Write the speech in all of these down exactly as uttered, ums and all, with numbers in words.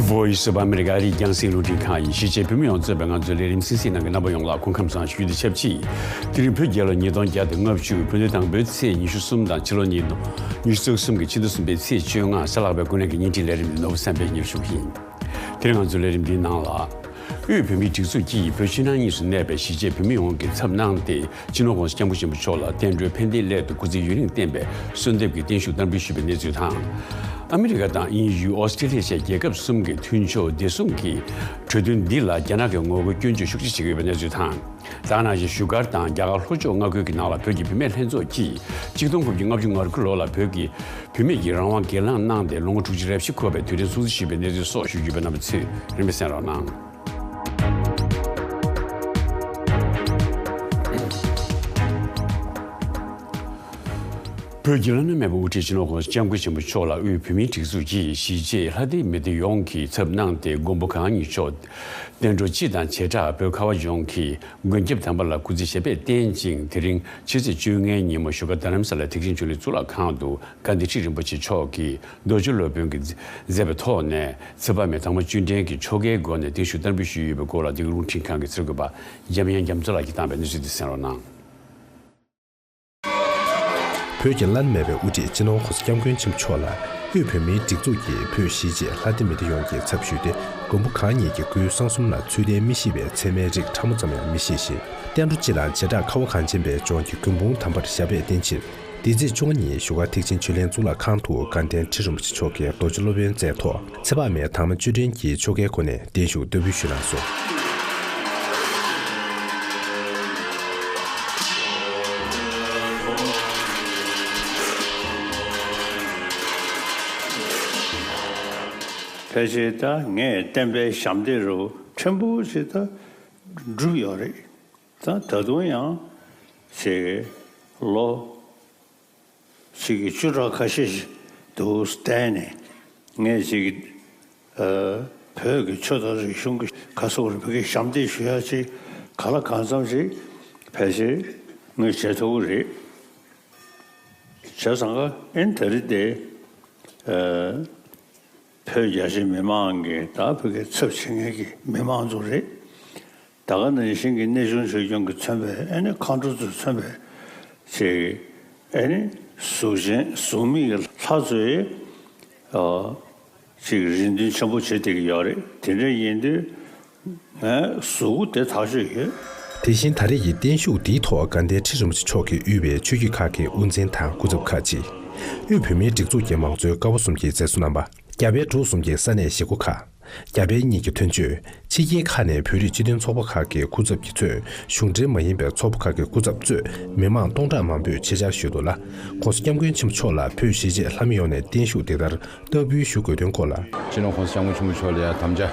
Voice of America ཨ་རིའི་རྒྱང་སྲིང་རླུང་འཕྲིན་ཁང་ཡིན། གཞིས་བྱེས་བོད་མི་ཡོངས་གཙོས་པའི་ང་ཚོའི་ལས་རིམ་གསན་གཟིགས་གནང་མཁན་རྣམ་པ་ཡོངས་ལ་སྐུ་ཁམས་བཟང་ཞུ་རྒྱུ་དང་ཆབས་ཅིག་དེ་རིང་བོད་རྒྱལ་ལོ་ཉིས་སྟོང་བརྒྱ་དང་ལྔ་བཅུ། བོད་ཟླ་དང་པོའི་ཚེས་ཉི་ཤུ་གསུམ་དང་ཕྱི་ལོ་ཉིས་སྟོང་ཉི་ཤུ་རྩ་གསུམ་གྱི་ཕྱི་ཟླ་གསུམ་པའི་ཚེས་བཅོ་ལྔ། གཟའ་ལྷག་པའི་དགུན་གནས་ཀྱི་བརྙན་འཕྲིན་ལས་རིམ་འདི་ནོར་བུ་བསམ་འཕེལ་གྱིས་སྙན་སྒྲོན་ཞུ་གི་ཡིན། དེ་རིང་ང་ཚོའི་ལས་རིམ་འདིའི་ནང་ལ། དབུས་བོད་མིའི་སྒྲིག་འཛུགས་ཀྱིས་བོད་ཕྱི་ནང་གཉིས་སུ་གནས་པའི་གཞིས་བྱེས་བོད་མི་ཡོངས་ཀྱི་ཚབ་གནང་སྟེ། སྤྱི་ནོར་༸གོང་ས་༸སྐྱབས་མགོན་ཆེན་པོ་མཆོག་ལ་བསྟན་འགྲོའི་ཕན་བདེའི་སླད་དུ་སྐུ་ཚེ་ཡུན་རིང་བརྟན་པའི་གསོལ་འདེབས་ཀྱི་བརྟན་བཞུགས་བསྟར་འབུལ་ཞུས་པའི་གནས་ཚུལ་དང་། ཨ་མི་རི་ཀ་དང་དབྱིན་ཡུལ། ཨོ་སི་ཀྲི་ལི་ཡ་བཅས་རྒྱལ་ཁབ་གསུམ་གྱི་མཐུན་ཕྱོགས་བདེ་སྲུང་གི་གྲོས་མཐུན་འདི་ལ་རྒྱ་ནག་གིས་ངོ་རྒོལ་སྐྱོན་བརྗོད་ཤུགས་ཆེ་བྱེད་ཀྱི་ཡོད་པའི་གནས་ཚུལ་དང་། ད་ག་ནང་བཞིན་བཞུགས་སྒར་དང་རྒྱ་གར་ལྷོ་ཕྱོགས་མངའ་ཁུལ་གྱི་ནང་ལ་བོད་ཀྱི་བུད་མེད་ལྷན་ཚོགས་ཀྱིས་ཆིག་སྟོང་དགུ་བརྒྱ་ལྔ་བཅུ་ང་དགུ་ལོ་ལ་བོད་ཀྱི་བུད་མེད་ཀྱི་རང་དབང་སྒེར་ལངས་གནང་སྟེ་ལོ་ངོ་དྲུག་ཅུ་རེ་བཞི་འཁོར་བའི་དུས་དྲན་སྲུང་བརྩི་ཞུས་པའི་གནས་ཚུལ་སོགས་ཞུ་རྒྱུ་ཡོད་པས། རྣམ་པ་ཚོས་རིམ་པས་གསན་རོགས་གནང་། བོད་ཀྱི་བླ་ན་མེད་པའི་དབུ་ཁྲིད་སྤྱི་ནོར་༸གོང་ས་༸སྐྱབས་མགོན་ཆེན་པོ་མཆོག་ལ་དབུས་བོད་མིའི་སྒྲིག་འཛུགས་ཀྱིས་གཞིས་བྱེས་ལྷ་སྡེ་མི་སྡེ་ཡོངས་ཀྱི་ཚབ་གནང་སྟེ། མགོན་པོ་གང་ཉིད་མཆོག་བསྟན་འགྲོ་སྤྱི་དང་བྱེ་བྲག་བོད་ཁ་བ་ལྗོངས་ཀྱི་མགོན་སྐྱབས་དམ་པ་ལ་སྐུ་ཚེ་ཞབས་པད་བརྟན་ཅིང་། དེ་རིང་ཕྱི་ཚེས་བཅོ་ལྔའི་ཉིན་མོ་བཞུགས་སྒར་རྡ་རམ་ས་ལའི་ཐེག་ཆེན་ཆོས་གླིང་གཙུག་ལག་ཁང་དུ་དགའ་ལྡན་ཁྲི་རིན་པོ་ཆེ་མཆོག་གིས་རྡོ་རྗེ་སློབ་དཔོན་གྱིས་མཛད་པའི་ཐོག་ནས་ཚེ་དཔག་མེད་དྭངས་མ་བཅུད་ལྡན་གྱི་ཆོ་གའི་སྒོ་ནས་བརྟན་བཞུགས་བསྟར་འབུལ་ཞུས་ཡོད་པའི་སྐོར་ལ། འདི་ག་རླུང་འཕྲིན་ཁང་གི་གསར་འགོད་པ་འཇམ་དབྱངས་རྒྱ་མཚོ་ལགས་ཀྱིས་བཏང་བའི་གནས་ཚུལ་འདི་གསན་རོགས་གནང་། བོད་ཀྱི་བླ་ན་མེད་པའི་དབུ་ཁྲིད་སྤྱི་ནོར་༸གོང་ས་༸སྐྱབས་མགོན་ཆེན་པོ་མཆོག་ལ་དབུས་བོད་མིའི་སྒྲིག་འཛུགས་ཀྱིས་བོད་གཞིས་བྱེས་ལྷ་སྡེ་མི་སྡེ་ཡོངས་ཀྱི་ཚབ་ཞུས་ཏེ། མགོན་པོ་གང་ཉིད་ཀྱི་སྐུའི་གསང་གསུམ་ལ་ཚུལ་ལྡན་མི་ཤེས་པའི་མཚན་མའི་རིགས་ཕྲ་མོ་ཙམ་ཡང་མི་བཞེས་ཤིང་། བསྟན་འགྲོ་སྤྱི་དང་བྱེ་བྲག་ཁ་བ་གངས་ཅན་པའི་ལྗོངས་ཀྱི་མགོན་དཔུང་དམ་པར་ཞབས་པད་བརྟན་ཕྱིར། འདི་ཚེས་བཅོ་ལྔ་ཉིན་བཞུགས་སྒར་ཐེག་ཆེན་ཆོས་གླིང་གཙུག་ལག་ཁང་དུ་དགའ་ལྡན་ཁྲི་རིན་པོ་ཆེ་མཆོག་གིས་རྡོ་རྗེ་སློབ་དཔོན་མཛད་ཐོག་ཚེ་དཔག་མེད་དྭངས་མ་བཅུད་ལྡན་གྱི་ཆོ་གའི་སྒོ་ནས་བརྟན་བཞུགས་བསྟར་འབུལ་ཞུས་གནང་སོང་། ཕལ་ཆེར་ད་ངས་བསྟན་པའི་ཞབས་འདེགས་རུ་ཕྲན་བུ་ཞིག་ད་བསྒྲུབས་ཡོད་རེད། ད་ད་དུང་ཡང་ཞིག་ལོ་ཞིག་གི་བཅུ་ཕྲག་ཁ་ཤས་ཤིག་འདུག་བསྡད་ནས། ངས་ཅིག་ཨ་བོད་ཀྱི་ཆོས་དང་རིག་གཞུང་གི་ག་སོགས་རིག་པའི་ཞབས་འདེགས་ཞུ་ཡ་ཅིག་ག་ལ་གང་འཚམ་ཞིག་ཕལ་ཆེར་ངས་བྱེད་ཐུབ་ཀྱི་རེད། བྱས་ཙང་ཀ་ཨེ་ནི་ད་རེས་དེ་ཨ་བོད་རྒྱ་ཆེ་མི་མང་གི་ད་བོད་ཀྱི་ཚབ་བྱེད་མཁན་གྱི་མི་མང་ཚོ་རེད། ད་ག་ནང་བཞིན་གྱི་གནས་ཆུང་ཆོས་སྐྱོང་གིས་མཚོན་པའི་ཨེ་ནི་མཁའ་འགྲོ་ཚོས་མཚོན་པའི་ཅིག་ཨེ་ནི་གཟུགས་ཅན་གཟུགས་མེད་ཀྱི་ལྷ་ཚོས་ཨ་ཅིག་རེ་འདུན་ཆེན་པོ་བྱེད་བསྡད་ཀྱི་ཡོད་རེད། དེ་འདྲ་ཡིན་དུས་ངས་གཟུགས་པོ་དེ་ཐག་ཆོད་ཡོད། དེ་བཞིན་ད་རེས་ཀྱི་བརྟན་བཞུགས་འདིའི་ཐོག་དགའ་ལྡན་ཁྲི་རིན་པོ་ཆེ་མཆོག་གིས་དབུས་པའི་ཆོས་བརྒྱུད་ཁག་གི་དབུ་འཛིན་དང་སྐུ་ཚབ་ཁག་ཅིག་དབུས་བོད་མིའི་སྒྲིག་འཛུགས་ཀྱི་མང་གཙོའི་ཀ་བ་གསུམ་གྱི་མཛད་གཙོ་རྣམ་པ། རྒྱ་བལ་འབྲུག་གསུམ་གྱི་ས་གནས་བཞི་དགུ་ཁག་རྒྱ་བལ་གཉིས་ཀྱི་དོན་གཅོད། ཕྱི་རྒྱལ་ཁག་ནས་བོད་རིགས་སྤྱི་མཐུན་ཚོགས་པ་ཁག་གི་སྐུ་ཚབ་ཀྱིས་གཙོས་གཞུང་འབྲེལ་མ་ཡིན་པའི་ཚོགས་པ་ཁག་གི་སྐུ་ཚབ་གཙོས་མི་མང་སྟོང་ཕྲག་མང་པོས་ཆེད་བཅར་ཞུས་འདུག་ལ། ༸གོང་ས་༸སྐྱབས་མགོན་ཆེན་པོ་མཆོག་ལ་བོད་གཞིས་བྱེས་ལྷ་མི་ཡོངས་ནས་བརྟན་བཞུགས་འདི་ལྟར་བསྟར་འབུལ་ཞུ་དགོས་དོན་སྐོར་ལ། སྤྱི་ནོར་༸གོང་ས་༸སྐྱབས་མགོན་ཆེན་པོ་མཆོག་ལ་ཡང་དམ་བཅའ་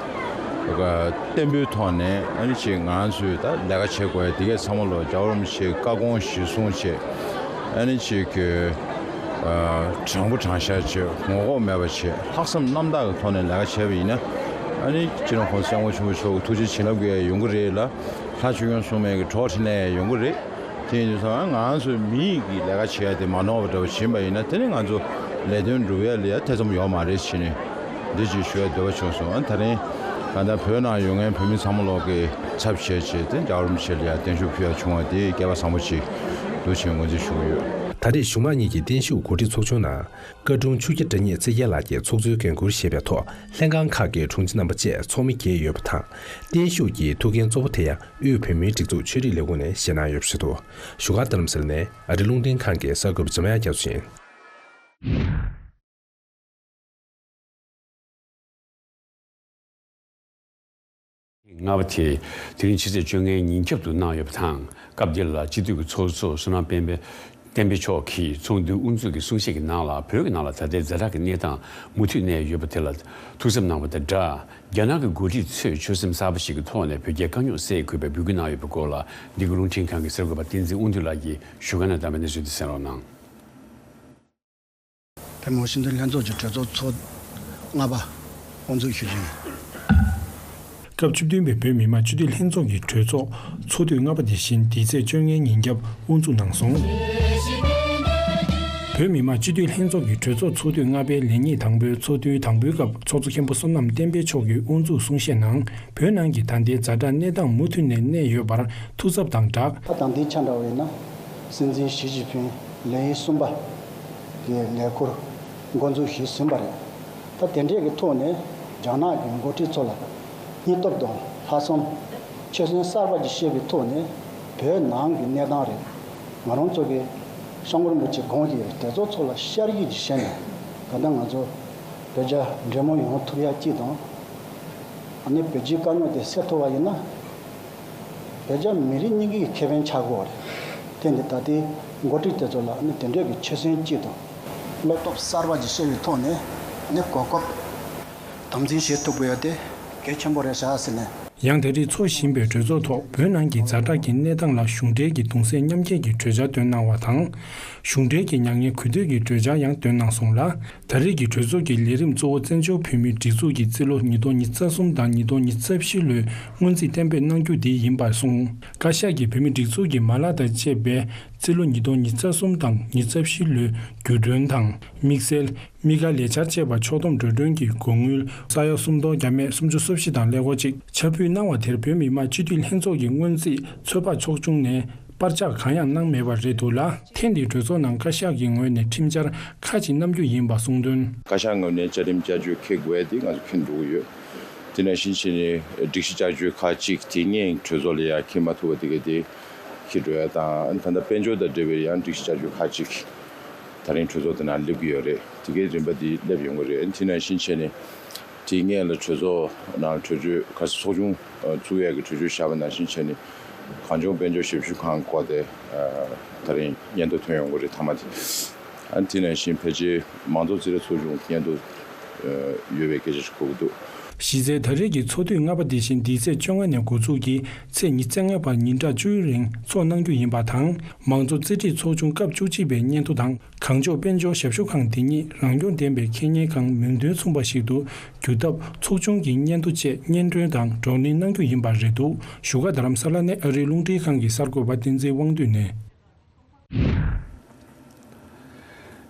བརྟན་པོའི་ཐོག་ནས་ཨ་ནི་ཅིག་ང་ཚོས་ད་ལས་ཀ་བྱེད་དགོས་ཡ་དེ་གས་ཚང་མ་ལོ་རྒྱལ་བ་རིན་པོ་ཆེའི་བཀའ་དགོངས་གཞིར་བཟུང་བྱས། ཨ་ནི་ཅིག་གི་ཨ་དྲང་པོ་དྲང་བཞག་བྱས། ངོ་ལྐོག་མེད་པ་བྱས། ལྷག་བསམ་རྣམ་དག་གི་ཐོག་ནས་ལས་ཀ་བྱས་པ་ཡིན་ན། ཨ་ནི་སྤྱི་ནོར་༸གོང་ས་༸སྐྱབས་མགོན་ཆེན་པོ་མཆོག་གི་ཐུགས་རྗེ་བྱིན་རླབས་ཀྱིས་ཡོང་གི་རེད་ལ། ལྷ་ཆོས་སྐྱོང་སྲུང་མའི་གི་གྲོགས་འཕྲིན་ལས་ཡོང་གི་རེད། དེ་ཡིན་དུས་ཙང་ང་ཚོས་མི་ཡི་གི་ལས་ཀ་བྱེད་ཡ་དེ་མ་ནོར་བ་འདྲ་བ་བྱིན་པ་ཡིན་ན། དེ་ནི་ང་ཚོ་ལས་དོན་སྒྲུབ་ཡ་ལ་ཡ་ཐེ་ཚོམ་ཡོད་མ་རེད་ཟེར་ནས་འདི་ཅིག་ཞུ་ཡ་འདོད་པ་བྱུང་སོང་། ཨ་ད་རིང་གང་ལྟར་བོད་ནང་ཡོད་མཁན་བོད་མི་ཚང་མ་ལོག་གི་ཚབ་བྱས་བྱས་ཏེ་རྒྱལ་བ་རིན་པོ་ཆེ་ལ་ཡ་བརྟན་བཞུགས་ཕུལ་ཡ་བྱུང་བ་དེ་སྐལ་བ་བཟང་པོ་ཅིག་འདུག་ཅེས་ངོས་འཛིན་ཞུ་གི་ཡོད། ད་རེས་གཞུང་མང་གཉིས་ཀྱི་བརྟན་བཞུགས་གོ་སྒྲིག་ཚོགས་ཆུང་ནང་། བཀའ་དྲུང་ཆོས་རྒྱལ་དགྲ་གཉེན་ཚེ་རྒྱལ་ལགས་ཀྱིས་ཚོགས་གཙོའི་འགན་འཁུར་བཞེས་པའི་ཐོག་ལྷན་ཁང་ཁག་གི་དྲུང་ཆེ་རྣམ་པ་བཅས་ཚོགས་མི་བརྒྱད་ཡོད་པ་དང་། བརྟན་བཞུགས་ཀྱི་ཐུགས་འགན་གཙོ་བོ་དེ་ཡང་དབུས་བོད་མིའི་སྒྲིག་འཛུགས་ཆོས་རིག་ལས་ཁུངས་ནས་བཞེས་གནང་ཡོད་པ་རེད་འདུག་བཞུགས་སྒར་རྡ་རམ་ས་ལ་ནས་ཨ་རིའི་རླུང་འཕྲིན་ཁང་གི་གསར་འགོད་པ་འཇམ་དབྱངས་རྒྱ་མཚོ་ཡིན། ལྔ་པ་དེ་དེ་རིང་ཕྱི་ཚེས་བཅོ་ལྔའི་ཉིན་རྒྱབ་ཏུ་གནང་ཡོད་པ་དང་། སྐབས་འདི་ལ་སྤྱི་འཐུས་ཀྱི་ཚོགས་གཙོ་བསོད་ནམས་དཔལ་འབེ་བསྟན་འཕེལ་མཆོག་གིས་ཚོགས་འདུའི་དབུ་འཛུགས་ཀྱི་གསུང་བཤད་ཀྱི་ནང་ལ། བོད་ཀྱི་ནང་ལ་ད་ལྟའི་ཛ་དྲག་གི་གནས་སྟངས་མུ་མཐུད་གནས་ཡོད་པ་དེ་ལ་ཐུགས་འཚབ་གནང་བ་དང་སྦྲགས། རྒྱ་ནག་གི་འགོ་ཁྲིད་ཚོས་ཆོད་སེམས་གསར་པ་ཞིག་གི་ཐོག་ནས་བོད་རྒྱའི་དཀའ་རྙོག་སེལ་དགོས་པའི་འབོད་སྐུལ་གནང་ཡོད་པའི་སྐོར་ལ། འདི་ག་རླུང་འཕྲིན་ཁང་གི་གསར་འགོད་པ་བསྟན་འཛིན་དབང་འདུས་ལགས་ཀྱིས་ཞུ་སྒར་ནས་བཏང་བའི་གནས་ཚུལ་དེ་གསན་རོགས་གནང་། ཐེངས་མ་སྤྱི་འཐུས་ལྷན་ཚོགས་ཀྱི་གྲོས་ཚོགས་ཚོགས་ལྔ་པ་དབུ་འཛུགས་ཞུ་རྒྱུ་ཡིན། སྐབས་བཅུ་བདུན་པའི་བོད་མི་མང་སྤྱི་འཐུས་ལྷན་ཚོགས་ཀྱི་གྲོས་ཚོགས་ཚོགས་དུས་ལྔ་པ་དེ་བཞིན་འདི་ཚེས་བཅོ་ལྔའི་ཉིན་རྒྱབ་དབུ་འཛུགས་གནང་སོང་། བོད་མི་མང་སྤྱི་འཐུས་ལྷན་ཚོགས་ཀྱི་གྲོས་ཚོགས་ཚོགས་དུས་ལྔ་པའི་ལས་ཉིན་དང་པོའི་ཚོགས་དུས་དང་པོའི་སྐབས་ཚོགས་གཙོ་མཁན་པོ་བསོད་ནམས་བསྟན་འཕེལ་མཆོག་གིས་དབུ་འཛུགས་གསུང་བཤད་ནང་། བོད་ནང་གི་ད་ལྟའི་ཛ་དྲག་གནས་སྟངས་མུ་མཐུད་ནས་གནས་ཡོད་པར་ཐུགས་འཚབ་དང་སྦྲགས། ད་དེང་དུས་ཆ་འདྲ་བ་ཡིན་ན། སྲིད་འཛིན་ཞི་ཅིན་ཕིང་ལས་ཡུན་གསུམ་པ་གི་ལས་འཁུར་འགོ་འཛུགས་ཞུས་ཟིན་པ་རེད། ད་དེ་འདྲས་ཀྱི་ཐོག་ནས་རྒྱ་ནག་གི་འགོ་ཁྲིད་ཚོ་ལ་སྙིང་སྟོབས་དང་ལྷག་བསམ། ཆོད་སེམས་གསར་པ་ཅིག་བཤད་པའི་ཐོག་ནས་བོད་ནང་གི་གནས་སྟངས་རེད། ང་རང་ཚོ་གི་སྐྱབས་མགོན་རིན་པོ་ཆེ་དགོངས་ཀྱི་གྲོས་ཚོགས་ཚོ་ལ་ཤར་གྱི་ཅིག་བྱས་ནས། ད་ལྟ་ང་ཚོ་བོད་རྒྱ་འབྲེལ་མོལ་ཡོང་ཐུབ་ཡ་གཅིག་དང་། ཨ་ནི་བོད་སྤྱིའི་དཀའ་རྙོག་དེ་སེལ་ཐུབ་པ་ཡིན་ན། བོད་རྒྱ་མི་རིགས་གཉིས་ཀྱི་ཁེ་ཕན་ཆགས་ཀྱི་ཡོད་རེད། དེ་འདི་ད་ལྟའི་འགོ་ཁྲིད་དེ་ཚོ་ལ་ནི་དེ་འདྲས་ཀྱི་ཆོད་སེམས་སྐྱིད་དང་། བློ་སྟོབས་གསར་པ་ཅིག་བཤད་པའི་ཐོག་ནས་ནི་གོ་སྐབས་དམ་འཛིན་བྱེད་ཐུབ་ཀྱི་ཡོད་དེ་གལ་ཆེན་པོ་རེད་ཤག་ཟེར་ནས། ཡང་ད་རེས་འཚོགས་བཞིན་པའི་གྲོས་ཚོགས་ཐོག་བོད་ནང་གི་ཛ་དྲག་གི་གནས་སྟངས་ལ་གཞུང་འབྲེལ་གྱི་གདུང་སེམས་མཉམ་སྐྱེད་ཀྱི་གྲོས་འཆར་བཏོན་གནང་བ་དང་། གཞུང་འབྲེལ་གྱི་མྱ་ངན་གུས་འདུད་ཀྱི་གྲོས་འཆར་ཡང་བཏོན་གནང་སོང་ལ། ད་རེས་ཀྱི་གྲོས་ཚོགས་ཀྱི་ལས་རིམ་གཙོ་བོ་བཙན་བྱོལ་བོད་མིའི་སྒྲིག་འཛུགས་ཀྱི་རྩིས་ལོ་ཉིས་སྟོང་ཉི་ཤུ་རྩ་གསུམ་དང་ཉིས་སྟོང་ཉི་ཤུ་རྩ་བཞི་ལོའི་སྔོན་རྩིས་གཏན་འབེབས་གནང་རྒྱུ་འདི་ཡིན་པར་གསུངས། བཀའ་ཤག་གིས་བོད་མིའི་སྒྲིག་འཛུགས་ཀྱི་མ་ལག་དང་བཅས་པའི་རྩིས་ལོ་ཉིས་སྟོང་ཉི་ཤུ་རྩ་གསུམ་དང་ཉི་ཤུ་རྩ་བཞི་ལོའི་བརྒྱུད་སྒྲོན་དང་དམིགས་བསལ། དམིགས་བཀར་ལས་འཆར་བཅས་པ་ཕྱོགས་བསྡོམས་འགྲོ་གྲོན་གྱི་སྒོ་དངུལ་ས་ཡ་སུམ་སྟོང་བརྒྱ་མེད་སུམ་ཅུ་སོ་བཞི་དང་ཀླད་ཀོར་གཅིག་ཕྱིར་འབུལ་གནང་བ་དེར་བོད་མི་མང་སྤྱི་འཐུས་ལྷན་ཚོགས་ཀྱི་སྔོན་རྩིས་ཚོད་དཔག་ཚོགས་ཆུང་ནས་པར་ཆག་གང་ཡང་གནང་མེད་པ་རེད་འདུག་ལ། ཐེངས་འདིའི་གྲོས་ཚོགས་ནང་བཀའ་ཤག་གི་ངོས་ནས་ཁྲིམས་འཆར་ཁག་ཅིག་བསྣམས་རྒྱུ་ཡིན་པ་གསུངས་དོན། བཀའ་ཤག་ངོས་ནས་བཅའ་ཁྲིམས་བསྐྱར་བཅོས་འཁྱེར་དགོས་དེ་ང་ཚོ་འཁྱེར་འགྲོ་གི་ཡོད། དེ་ནང་བཞིན་བྱས་ནས་སྒྲིག་གཞི་བསྐྱར་བཅོས་ཁག་ཅིག་དེ་སྔའི་གྲོས་ཚོགས་ལ་ཡང་འཁྱེར་མ་ཐུབ་པ་དེ་གས་དེ་འཁྱེར་འགྲོ་ཡ་དང་། ད་ལྟ་དཔལ་འབྱོར་དང་འབྲེལ་བའི་ཡང་སྒྲིག་གཞི་བསྐྱར་བཅོས་ཁག་ཅིག་ད་རིང་གྲོས་ཚོགས་དེ་ནང་སླེབས་ཀྱི་ཡོད་རེད། དེ་གའི་རིམ་པ་འདི་སླེབས་ཡོང་གི་རེད། དེ་ནང་བཞིན་བྱས་ནས་དེའི་སྔོན་ལ་གྲོས་ཚོགས་ནང་གྲོས་ཆོད་ཁ་ཚོགས་ཆུང་བཙུགས་ཡས་ཀྱི་གྲོས་ཆོད་བཞག་པ་ནང་བཞིན་བྱས་ནས་གངས་ལྗོངས་དཔལ་འབྱོར་ཞབས་ཞུ་ཁང་སྐོར་དེ་ད་རིང་སྙན་ཐོ་ཐོན་ཡོང་གི་རེད། མཐའ་མ་དེ། ཨ་ནི་དེ་ནང་བཞིན་ཕལ་ཆེར་མང་གཙོ་རྩིས་ར་ཚོགས་ཆུང་སྙན་ཐོ་ཡོད་པའི་སྐད་ཆ་ཞིག་གོ་གི་འདུག། གཞི་རྩའི་ད་རེས་ཀྱི་ཚོགས་དུས་ལྔ་པ་འདི་བཞིན་འདིའི་ཚེས་བཅོ་ལྔ་ནས་འགོ་འཛུགས་ཀྱིས་ཚེས་ཉི་ཤུ་རྩ་ལྔ་བར་ཉིན་གྲངས་བཅུའི་རིང་ཚོགས་གནང་རྒྱུ་ཡིན་པ་དང་། མང་གཙོ་རྩིས་ཁྲའི་ཚོགས་ཆུང་སྐབས་བཅུ་གཅིག་པའི་སྙན་ཐོ་དང་། གངས་ལྗོངས་དཔལ་འབྱོར་ཞབས་ཞུ་ཁང་འདི་ཉིད་རང་སྐྱོང་ལྡན་པའི་ཁེ་གཉེར་ཁང་མིང་དོན་མཚུངས་པ་ཞིག་ཏུ་འགྱུར་ཐབས་ཚོགས་ཆུང་གི་སྙན་ཐོ་བཅས་སྙན་སྒྲོན་དང་བགྲོ་གླེང་གནང་རྒྱུ་ཡིན་པ་རེད་འདུག། བཞུགས་སྒར་རྡ་རམ་ས་ལ་ནས་ཨ་རིའི་རླུང་འཕྲིན་ཁང་གི་གསར་འགོད་པ་བསྟན་འཛིན་དབང་འདུས་ནས།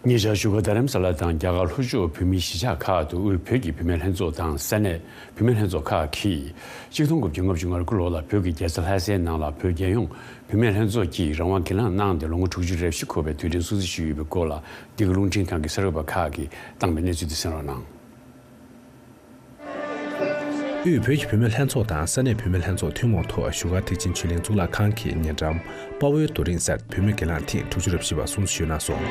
ཉེ་ཆར་བཞུགས་སྒར་རྡ་རམ་ས་ལ་དང་རྒྱ་གར་ལྷོ་ཕྱོགས་བོད་མིའི་གཞིས་ཆགས་ཁག་ཏུ་དབུས་བོད་ཀྱི་བུད་མེད་ལྷན་ཚོགས་དང་ས་གནས་བུད་མེད་ལྷན་ཚོགས་ཁག་གིས་ཆིག་སྟོང་དགུ་བརྒྱ་ལྔ་བཅུ་ང་དགུ་ལོ་ལ་བོད་ཀྱི་རྒྱལ་ས་ལྷ་སའི་ནང་ལ་བོད་རྒྱལ་ཡོངས་བུད་མེད་ལྷན་ཚོགས་ཀྱིས་རང་དབང་སྒེར་ལངས་གནང་སྟེ་ལོ་ངོ་དྲུག་ཅུ་རེ་བཞི་འཁོར་བའི་དུས་དྲན་སྲུང་བརྩི་ཞུས་ཡོད་པའི་སྐོར་ལ་འདི་ག་རླུང་འཕྲིན་ཁང་གི་གསར་འགོད་པ་ཁག་གིས་བཏང་པའི་གནས་ཚུལ་དེ་གསན་རོགས་གནང་། དབུས་བོད་ཀྱི་བུད་མེད་ལྷན་ཚོགས་དང་ས་གནས་བུད་མེད་ལྷན་ཚོགས་ཐུན་མོང་ཐོག་བཞུགས་སྒར་ཐེག་ཆེན་ཆོས་གླིང་གཙུག་ལག་ཁང་གི་ཉེ་འགྲམ་དཔའ་བོའི་རྡོ་རིང་སར་བུད་མེད་སྒེར་ལངས་ཐེངས་དྲུག་ཅུ་རེ་བཞི་པ་སྲུང་བརྩི་ཞུས་གནང་སོང་།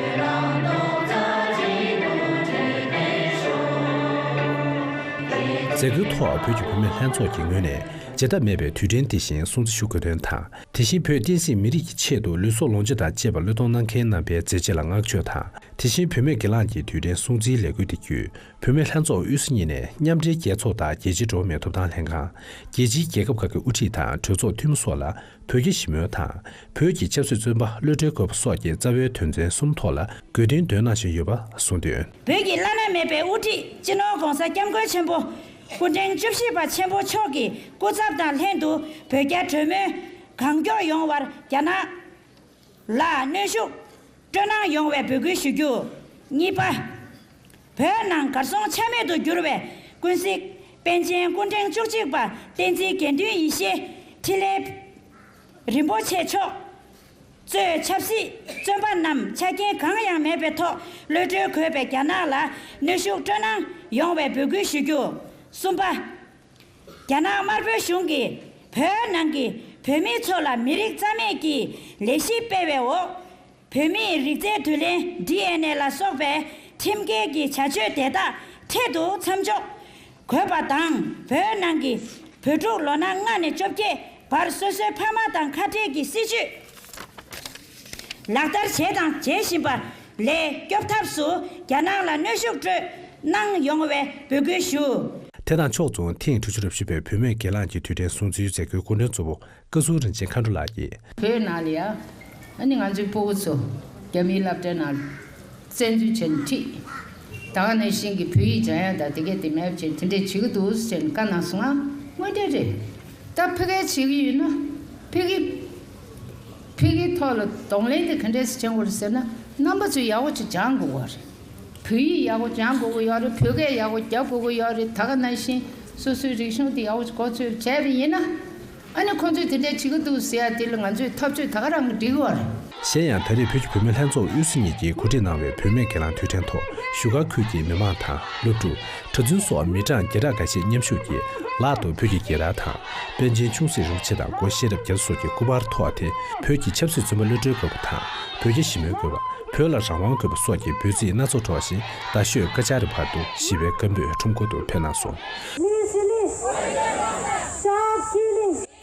མཛད་སྒོའི་ཐོག་བོད་ཀྱི་བུད་མེད་ལྷན་ཚོགས་ཀྱི་ངོས་ནས་བརྗེད་ཐབས་མེད་པའི་དུས་དྲན་འདི་བཞིན་སྲུང་བརྩི་ཞུ་དགོས་དོན་དང་། དེ་བཞིན་བོད་བསྟན་སྲིད་མི་རིགས་ཀྱི་ཆེད་དུ་ལུས་སྲོག་ལོངས་སྤྱོད་དང་བཅས་པ་བློས་གཏོང་གནང་མཁན་རྣམ་པའི་མཛད་རྗེས་ལ་བསྔགས་བརྗོད་དང་། དེ་བཞིན་བུད་མེད་སྒེར་ལངས་ཀྱི་དུས་དྲན་སྲུང་བརྩིའི་ལས་འགུལ་དེ་བརྒྱུད། བུད་མེད་ལྷན་ཚོགས་དབུས་སུ་གཉིས་ནས་མཉམ་འབྲེལ་རྒྱལ་ཚོགས་དང་རྒྱལ་སྤྱིའི་འགྲོ་བ་མིའི་ཐོབ་ཐང་ལྷན་ཁང་། རྒྱལ་སྤྱིའི་རྒྱལ་ཁབ་ཁག་གི་དབུ་ཁྲིད་དང་གྲོས་ཚོགས་འཐུས་མི་སོགས་ལ་བོད་ཀྱི་ཆབ་སྲིད་བཙོན་པ་གློད་གྲོལ་དགོས་པ་སོགས་ཀྱི་རྩ་བའི་དོན་ཚན་གསུམ་ཐོག་ལ་དགོས་འདུན་འདོན་གནང་བཞིན་ཡོད་པ་གསུངས་དོན། བོད་ཀྱི་བླ་ན་མེད་པའི་དབུ་ཁྲིད་སྤྱི་ནོར་༸གོང་ས་༸སྐྱབས་མགོན་ཆེན་པོ་སྐུ་ཕྲེང་བཅུ་བཞི་པ་ཆེན་པོ་མཆོག་གི་སྐུ་ཚབ་དང་ལྷན་དུ་བོད་རྒྱ་གྲོས་མོལ་གང་མགྱོགས་ཡོང་བར་རྒྱ་ནག་ལ་གནོན་ཤུགས་སྤྲོད་གནང་ཡོང་བའི་འབོད་སྐུལ་ཞུ་རྒྱུ། གཉིས་པ། བོད་ནང་གར་སོང་ཆ་མེད་དུ་གྱུར་བའི་ཀུན་གཟིགས་པཎ་ཆེན་སྐུ་ཕྲེང་བཅུ་གཅིག་པ་བསྟན་འཛིན་དགེ་འདུན་ཡེ་ཤེས་འཕྲིན་ལས་རིན་པོ་ཆེ་མཆོག་གཙོས་ཆབ་སྲིད་བཙོན་པ་རྣམས་ཆ་རྐྱེན་གང་ཡང་མེད་པའི་ཐོག་གློད་གྲོལ་དགོས་པའི་རྒྱ་ནག་ལ་གནོན་ཤུགས་སྤྲོད་གནང་ཡོང་བའི་འབོད་སྐུལ་ཞུ་རྒྱུ། གསུམ་པ། རྒྱ་ནག་དམར་པོའི་གཞུང་གིས་བོད་ནང་གི་བོད་མི་ཚོ་ལ་མི་རིགས་རྩ་མེད་ཀྱི་ལས་གཞི་སྤེལ་བའི་འོག་བོད་མིའི་རིགས་རྫས་བསྡུ་ལེན་ཌི་ཨེན་ཨེ་ལ་སོགས་པའི་ཁྲིམས་འགལ་གྱི་བྱ་སྤྱོད་དེ་དག་འཕྲལ་དུ་མཚམས་འཇོག་དགོས་པ་དང་། བོད་ནང་གི་བོད་ཕྲུག་ལོ་ན་ལྔ་ནས་བཅོ་བརྒྱད་བར་སོ་སོའི་ཕ་མ་དང་ཁ་བྲལ་གྱི་སྲིད་བྱུས་ལག་བསྟར་བྱས་དང་བྱེད་བཞིན་པ་ལས་སྐྱོབ་ཐབས་སུ་རྒྱ་ནག་ལ་གནོན་ཤུགས་སྤྲོད་གནང་ཡོང་བའི་འབོད་སྐུལ་ཞུ། དེ་དང་ཕྱོགས་མཚུངས་ཐེངས་དྲུག་ཅུ་རེ་བཞི་པའི་བུད་མེད་སྒེར་ལངས་ཀྱི་དུས་དྲན་སྲུང་བརྩིའི་མཛད་སྒོའི་སྐུ་མགྲོན་གཙོ་བོ་བཀའ་ཟུར་རིན་ཆེན་མཁའ་འགྲོ་ལགས་ཀྱིས། བོད་ནང་ལ་ཡ། ཨ་ནི་ང་ཚོའི་སྤུ་གུ་ཚོ་རྒྱ་མིའི་སློབ་གྲྭའི་ནང་བཙན་འཛུལ་བྱས་ནས་ཁྲིད། ད་ག་ནང་བཞིན་གྱི་བོད་ཡིག་སྦྱང་ཡ་དང་དེ་གས་དེ་མེད་པ་བྱས་དེ་འདྲས་བྱེད་ཀྱི་འདུག་ཟེར་ནས་བཀའ་གནང་སོང་ང་། དངོས་འབྲེལ་རེད། ད་ཕ་གིར་བྱེད་ཀྱི་ཡོད་ན་ཕ་གི་ཕ་གིའི་ཐོག་ལ་གདོང་ལེན་དེ་ག་འདྲས་སེ་བྱེད་དགོས་རེད་ཟེར་ན། རྣམ་པ་ཚོས་ཡག་པོ་ཅིག་སྦྱང་དགོས་པ་རེད། བོད་ཡིག་ཡག་པོ་སྦྱང་དགོས་ཀྱི་ཡོད་རེད། བོད་སྐད་ཡག་པོ་རྒྱབ་དགོས་ཀྱི་ཡོད་རེད། ད་ག་ནང་བཞིན་སོ་སོའི་རིག་གཞུང་དེ་ཡག་པོ་ཅིག་གོ་ཚོད་བྱས་པ་ཡིན་ན། ཨ་ནི་ཁོང་ཚོས་དེ་འདྲས་བྱེད་ཀྱི་འདུག་ཟེར་ཡ་དེ་ལ་ང་ཚོས་ཐབས་ཇུས་ད་ག་རང་གིས་འགྲིག་གི་ཡོད་རེད། གཞན་ཡང་། ད་རེས་བོད་ཀྱི་བུད་མེད་ལྷན་ཚོགས་དབུས་སུ་གཉིས་ཀྱིས་གོ་སྒྲིག་གནང་བའི་བུད་མེད་སྒེར་ལངས་དུས་དྲན་ཐོག་བཞུགས་སྒར་ཁུལ་གྱི་མི་མང་དང་། སློབ་ཕྲུག་གྲྭ་བཙུན་སོགས་མི་གྲངས་བརྒྱ་ཕྲག་འགའ་ཤས་མཉམ་ཞུགས་ཀྱིས་ལག་ཏུ་བོད་ཀྱི་སྐད་གྲགས་དང་། པཎ་ཆེན་ཆུང་སྲིད་རིན་པོ་ཆེ་དང་སྒོ་ཤེས་རབ་རྒྱ་མཚོ་སོགས་ཀྱི་སྐུ་པར་ཐོགས་ཏེ། བོད་ཀྱི་ཆབ་སྲིད་བཙོན་པ་གློད་གྲོལ་དགོས་པ་དང་། བོད་རྒྱ་ཞི་མོལ་དགོས་པ། བོད་ལ་རང་དབང་དགོས་པ་སོགས་ཀྱི་འབོད་ཚིག་སྣ་ཚོགས་སྒྲོག་བཞིན། རྡ་ཤོད་ཀ་ཅཱ་རི་བར་དུ་ཞི་བའི་སྐད་འབོད་ཁྲོམ་སྐོར་དུ་ཕེབས་གནང་སོང་།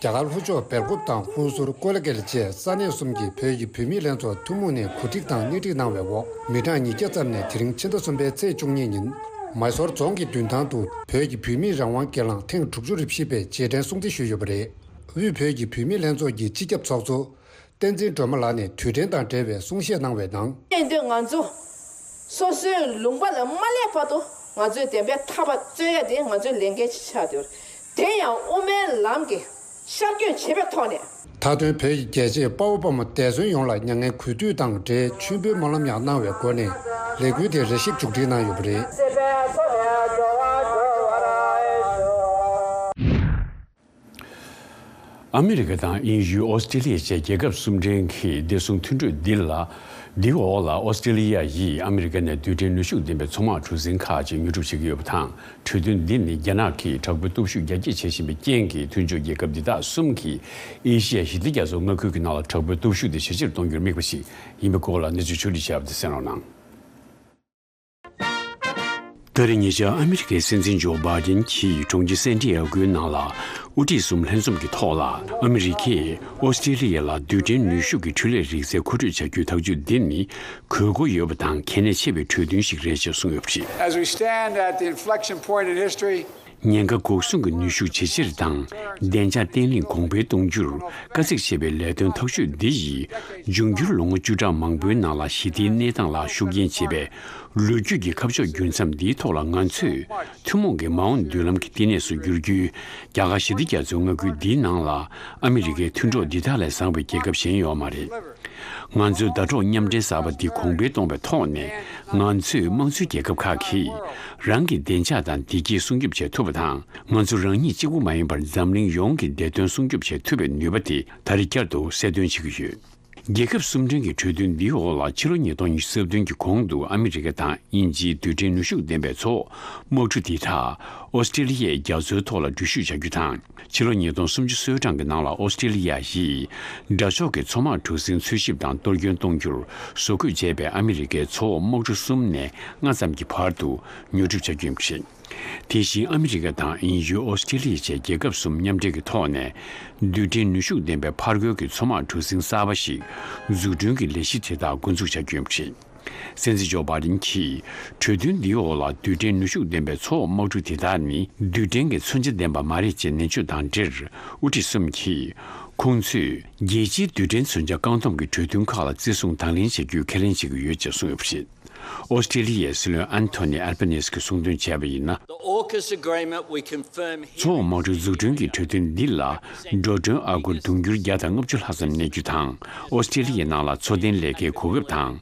རྒྱ་གར་ལྷོ་ཕྱོགས་སྦེལ་ཀོབ་དང་ཧུན་སུར་ཀོ་ལ་གྷལ་བཅས་ས་གནས་གསུམ་གྱི་བོད་ཀྱི་བུད་མེད་ལྷན་ཚོགས་ཐུན་མོང་ནས་གོ་སྒྲིག་དང་སྣེ་ཁྲིད་གནང་བའི་འོག་མི་གྲངས་ཉིས་བརྒྱ་ཙམ་ནས་དེ་རིང་ཕྱི་ཟླ་གསུམ་པའི་ཚེས་བཅུ་གཉིས་ཉིན། མའི་སོར་རྫོང་གི་མདུན་ཐང་དུ་བོད་ཀྱི་བུད་མེད་རང་དབང་སྒེར་ལངས་ཐེངས་དྲུག་ཅུ་རེ་བཞི་པའི་རྗེས་དྲན་སྲུང་བརྩི་ཞུས་ཡོད་པ་རེད། དབུས་བོད་ཀྱི་བུད་མེད་ལྷན་ཚོགས་ཀྱི་སྤྱི་ཁྱབ་ཚོགས་གཙོ་བསྟན་འཛིན་སྒྲོལ་མ་ལགས་ནས་དུས་དྲན་དང་འབྲེལ་བའི་གསུང་བཤད་གནང་བའི་ནང་། ནས་འདོད་ང་ཚོ་སོ་སོའི་ལུང་པ་ལ་མ་སླེབས་བར་དུ་ང་ཚོའི་བདེན་པའི་ཐག་པ་རྩོད་ཡ་དེ་ང་ཚོའི་ལས་འགན་ཅིག་ཆགས་བསྡད་ཡོད་རེད། དེ་ཡང་དབུ་མའི་ལམ་གྱི་ཤར་བསྐྱོད་བྱེད་པའི་ཐོག་ནས། མཐའ་དོན་བོད་ཀྱི་རྒྱལ་གཅེས་དཔའ་བོ་དཔའ་མོ་འདས་གསོན་ཡོངས་ལ་མྱ་ངན་གུས་འདུད་དང་འབྲེལ་མཆོད་འབུལ་སྨོན་ལམ་ཡང་གནང་བའི་སྒོ་ནས་ལས་འགུལ་དེ་རེ་ཞིག་མཇུག་སྒྲིལ་གནང་ཡོད་པ་རེད། ཨ་མི་རི་ཀ་དང་དབྱིན་ཡུལ། ཨོ་སི་ཀྲི་ལི་ཡ་བཅས་རྒྱལ་ཁབ་གསུམ་ཕྲན་གྱིས་བདེ་སྲུང་མཐུན་གྲོས་འདི་ལ། འདིའི་འོག་ལ་ཨོ་སི་ཀྲི་ལི་ཡ་ཡིས་ཨ་མི་རི་ཀ་ནས་རྡུལ་ཕྲན་ནུས་ཤུགས་ལྡན་པའི་མཚོ་དམག་གྲུ་གཟིངས་ཁག་ཅིག་ཉོ་སྒྲུབ་བྱེད་ཀྱི་ཡོད་པ་དང་། གྲོས་མཐུན་འདི་ནི་རྒྱ་ནག་གིས་དྲག་པོའི་སྟོབས་ཤུགས་རྒྱ་སྐྱེད་བྱེད་བཞིན་པའི་རྐྱེན་གྱིས། མཐུན་ཕྱོགས་རྒྱལ་ཁབ་འདི་དག་གསུམ་གྱིས་ཨེ་ཤི་ཡ་ཞི་བདེ་རྒྱ་མཚོ་མངའ་ཁུལ་གྱི་ནང་ལ་དྲག་པོའི་སྟོབས་ཤུགས་དེ་ཇེ་ཆེར་གཏོང་རྒྱུར་དམིགས་པ་ཞིག་ཡིན་པའི་སྐོར་ལ། གནས་ཚུལ་ཕྱོགས་སྒྲིག་བྱས་པ་དེ་གསན་རོགས་གནང་། ད་རེས་ཉེ་ཆར་ཨ་མི་རི་ཀའི་སྲིད་འཛིན་ཇོ་བྷའི་ཌེན་གྱིས་གྲོང་ཁྱེར་སན་ཏི་ཡ་གོའི་ནང་ལ་དབུ་ཁྲིད་གསུམ་ལྷན་འཛོམས་ཀྱི་ཐོག་ལ། ཨ་མི་རི་ཀས་ཨོ་སི་ཀྲི་ལི་ཡ་ལ་རྡུལ་ཕྲན་ནུས་ཤུགས་ཀྱི་འཕྲུལ་ལས་རིག་རྩལ་མཁོ་སྤྲོད་བྱ་རྒྱུའི་ཐག་གཅོད་འདི་ནི་དགོས་མཁོ་ཡོད་པ་དང་གལ་གནད་ཆེ་བའི་གྲོས་མཐུན་ཞིག་རེད་ཅེས་གསུངས་ཡོད་པ་རེད། As we stand at the inflection point in history, ཉེན་ཁ་འགོག་སྲུང་གི་ནུས་ཤུགས་ཇེ་ཆེར་དང་བདེ་འཇགས་བརྟན་ལྷིང་གོང་འཕེལ་གཏོང་རྒྱུར་དཀའ་ཚེགས་ཆེ་བའི་ལས་དོན་ཐག་ཆོད་འདི་ཡིས། འབྱུང་འགྱུར་ལོ་ངོ་བཅུ་ཕྲག་མང་པོའི་ནང་ལ་ཞི་བདེའི་གནས་སྟངས་ལ་ཤུགས་རྐྱེན་བྱེད་པའི་ལོ་རྒྱུས་ཀྱི་ཁ་ཕྱོགས་འགྱུར་མཚམས་འདིའི་ཐོག་ལ། ང་ཚོས་ཐུན་མོང་གི་མ་འོངས་མདུན་ལམ་གྱི་བསྟི་གནས་སུ་འགྱུར་རྒྱུའི་རྒྱ་གར་ཞི་བདེ་རྒྱ་མཚོའི་མངའ་ཁུལ་འདིའི་ནང་ལ་ཨ་མི་རི་ཀའི་མཐུན་གྲོགས་འདི་དག་ལས་བཟང་བའི་རྒྱལ་ཁབ་གཞན་ཡོད་མ་རེད། ང་ཚོའི་ཟླ་གྲོགས་མཉམ་འབྲེལ་གསར་པ་འདི་གོང་འཕེལ་གཏོང་བའི་ཐོག་ནས། ང་ཚོས་དམངས་གཙོའི་རྒྱལ་ཁབ་ཁག་གིས་རང་གི་བདེ་འཇགས་དང་བདེ་སྐྱིད་སྲུང་སྐྱོབ་བྱེད་ཐུབ་པ་དང་། ང་ཚོ་རང་ཉིད་གཅིག་པུ་མ་ཡིན་པར་འཛམ་གླིང་ཡོངས་ཀྱི་བདེ་དོན་སྲུང་སྐྱོབ་བྱེད་ཐུབ་པའི་ནུས་པ་དེ་ད་རེས་བསྐྱར་དུ་གསལ་སྟོན་བྱེད་ཀྱི་ཡོད། རྒྱལ་ཁབ་གསུམ་ལྡན་གྱི་གྲོས་མཐུན་འདིའི་འོག་ལ། ཕྱི་ལོ་ཉིས་སྟོང་ཉི་ཤུ་རྩ་བདུན་གྱི་གོང་དུ་ཨ་མི་རི་ཀ་དང་དབྱིན་ཇིའི་རྡུལ་ཕྲན་ནུས་ཤུགས་ལྡན་པའི་མཚོ་དམག་གྲུ་དེ་དག་ཨོ་སི་ཀྲི་ལི་ཡའི་རྒྱ་མཚོའི་ཐོག་ལ་འགྲུལ་བཞུད་བྱ་རྒྱུ་དང་། ཕྱི་ལོ་ཉིས་སྟོང་སུམ་ཅུ་སོ་གྲངས་ཀྱི་ནང་ལ་ཨོ་སི་ཀྲི་ལི་ཡ་ཡིས་དགྲ་ཕྱོགས་ཀྱི་མཚོ་དམག་གྲུ་གཟིངས་འཚོལ་ཞིབ་དང་གཏོར་སྐྱོན་གཏོང་རྒྱུར་བཟོ་བཀོད་བྱས་པའི་ཨ་མི་རི་ཀའི་མཚོ་དམག་གྲུ་གསུམ་ནས་ལྔ་ཙམ་གྱི་བར་དུ་ཉོ་སྒྲུབ་བྱ་རྒྱུ་ཡིན་པ་རེད། དེ་བཞིན་ཨ་མི་རི་ཀ་དང་དབྱིན་ཡུལ། ཨོ་སི་ཀྲི་ལི་ཡ་བཅས་རྒྱལ་ཁབ་གསུམ་མཉམ་འབྲེལ་གྱི་ཐོག་ནས། རྡུལ་ཕྲན་ནུས་ཤུགས་ལྡན་པའི་ཕར་རྒོལ་གྱི་མཚོ་དམག་གྲུ་གཟིངས་གསར་པ་ཞིག་འཛུགས་སྐྲུན་གྱི་ལས་གཞི་དེ་དག་འགོ་འཛུགས་བྱ་རྒྱུ་ཡིན་པ་རེད། སྲིད་འཛིན་ཇོ་བྷའི་ཌེན་གྱིས་གྲོས་མཐུན་འདིའི་འོག་ལ་རྡུལ་ཕྲན་ནུས་ཤུགས་ལྡན་པའི་མཚོ་དམག་གྲུ་དེ་དག་ནི་རྡུལ་ཕྲན་གྱི་མཚོན་ཆ་ལྡན་པ་མ་རེད་ཅེས་ནན་བརྗོད་དང་འབྲེལ། དབུ་ཁྲིད་གསུམ་གྱིས་ཁོང་ཚོས་རྒྱལ་སྤྱིའི་རྡུལ་ཕྲན་མཚོན་ཆ་བཀག་སྡོམ་གྱི་གྲོས་མཐུན་ཁག་ལ་བརྩི་སྲུང་དང་ལེན་བྱ་རྒྱུའི་ཁས་ལེན་བྱེད་ཀྱི་ཡོད་ཅེས་གསུངས་ཡོད་པ་རེད། ཨོ་སི་ཀྲི་ལི་ཡའི་སྲིད་བློན་ཨན་ཐོ་ནི་ཨལ་པ་ནེ་སི་གིས་གསུངས་དོན་བྱས་པ་ཡིན་ན། The AUKUS agreement we confirm here མཚོ་དམག་གྲུ་འཛུགས་སྐྲུན་གྱི་གྲོས་མཐུན་འདི་ལ་འགྲོ་གྲོན་ཨ་སྒོར་དུང་ཕྱུར་བརྒྱ་དང་ལྔ་བཅུ་ལྷག་ཙམ་གནས་རྒྱུ་དང་། ཨོ་སི་ཀྲི་ལི་ཡའི་ནང་ལ་མཚོ་རྟེན་ལས་ཀའི་གོ་སྐབས་དང་།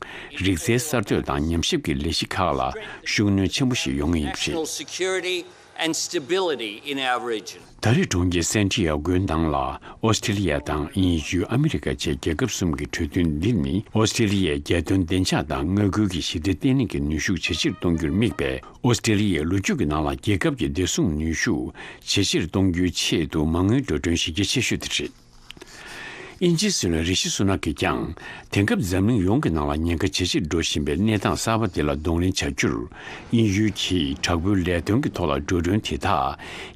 རིག་རྩལ་གསར་གཏོད་དང་ཉམས་ཞིབ་ཀྱི་ལས་གཞི་ཁག་ལ་ཤུགས་སྣོན་ཆེན་པོ་ཞིག་ཡོང་ངེས་ཡིན་པ་རེད། National security and stability in our region. ད་རེས་གྲོང་ཁྱེར་སན་ཏི་ཡ་གོའི་ནང་ལ་ཨོ་སི་ཀྲི་ལི་ཡ་དང་དབྱིན་ཡུལ། ཨ་མི་རི་ཀ་བཅས་རྒྱལ་ཁབ་གསུམ་གྱི་གྲོས་མཐུན་འདི་ནི་ཨོ་སི་ཀྲི་ལི་ཡའི་རྒྱལ་དོན་བདེ་འཇགས་དང་མངའ་ཁུལ་གྱི་ཞི་བདེ་བརྟན་ལྷིང་གི་ནུས་ཤུགས་ཇེ་ཆེར་གཏོང་རྒྱུར་དམིགས་པའི། ཨོ་སི་ཀྲི་ལི་ཡའི་ལོ་རྒྱུས་ཀྱི་ནང་ལ་རྒྱལ་ཁབ་ཀྱི་བདེ་སྲུང་ནུས་ཤུགས་ཇེ་ཆེར་གཏོང་རྒྱུའི་ཆེད་དུ་མ་དངུལ་འགྲོ་གྲོན་གཞི་རྒྱ་ཆེ་ཤོས་དེ་རེད། དབྱིན་ཇིའི་སྲིད་བློན་རི་ཤི་སུ་ནག་གིས་ཀྱང་། དེང་སྐབས་འཛམ་གླིང་ཡོངས་ཀྱི་ནང་ལ་ཉེན་ཁ་ཇེ་ཆེར་འགྲོ་བཞིན་པའི་གནས་སྟངས་གསར་པ་དེ་ལ་གདོང་ལེན་བྱ་རྒྱུར། དབྱིན་ཡུལ་གྱིས་དྲག་པོའི་ལས་དོན་གྱི་ཐོག་ལ་འགྲོ་གྲོན་དེ་དག་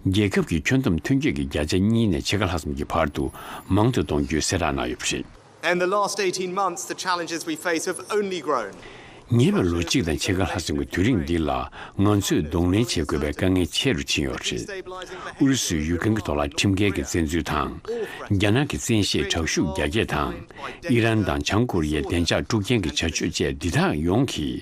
རྒྱལ་ཁབ་ཀྱི་ཁྱོན་བསྡོམས་ཐོན་སྐྱེད་ཀྱི་བརྒྱ་ཆ་གཉིས་ནས་ཕྱེད་ཀ་ལྷག་ཙམ་གྱི་བར་དུ་མང་དུ་གཏོང་རྒྱུའི་གསལ་བསྒྲགས་གནང་ཡོད་པ་རེད། And the last eighteen months, the challenges we face have only grown. ཉེ་བའི་ལོ་གཅིག་དང་ཕྱེད་ཀ་ལྷག་ཙམ་གྱི་དུས་རིང་འདི་ལ་ང་ཚོས་གདོང་ལེན་བྱེད་དགོས་པའི་དཀའ་ངལ་ཆེ་རུ་ཕྱིན་ཡོད་རེད། ཨུ་རུ་སུའི་ཡུཀ་རེན་གྱི་ཐོག་ལ་ཁྲིམས་འགལ་གྱི་བཙན་འཛུལ་དང་། རྒྱ་ནག་གི་བཙན་ཤེད་དྲག་ཤུགས་རྒྱ་སྐྱེད་དང་། ཨི་རན་དང་བྱང་ཀོ་རི་ཡའི་བདེ་འཇགས་དཀྲུག་རྐྱེན་གྱི་བྱ་སྤྱོད་བཅས། འདི་དག་ཡོངས་ཀྱིས་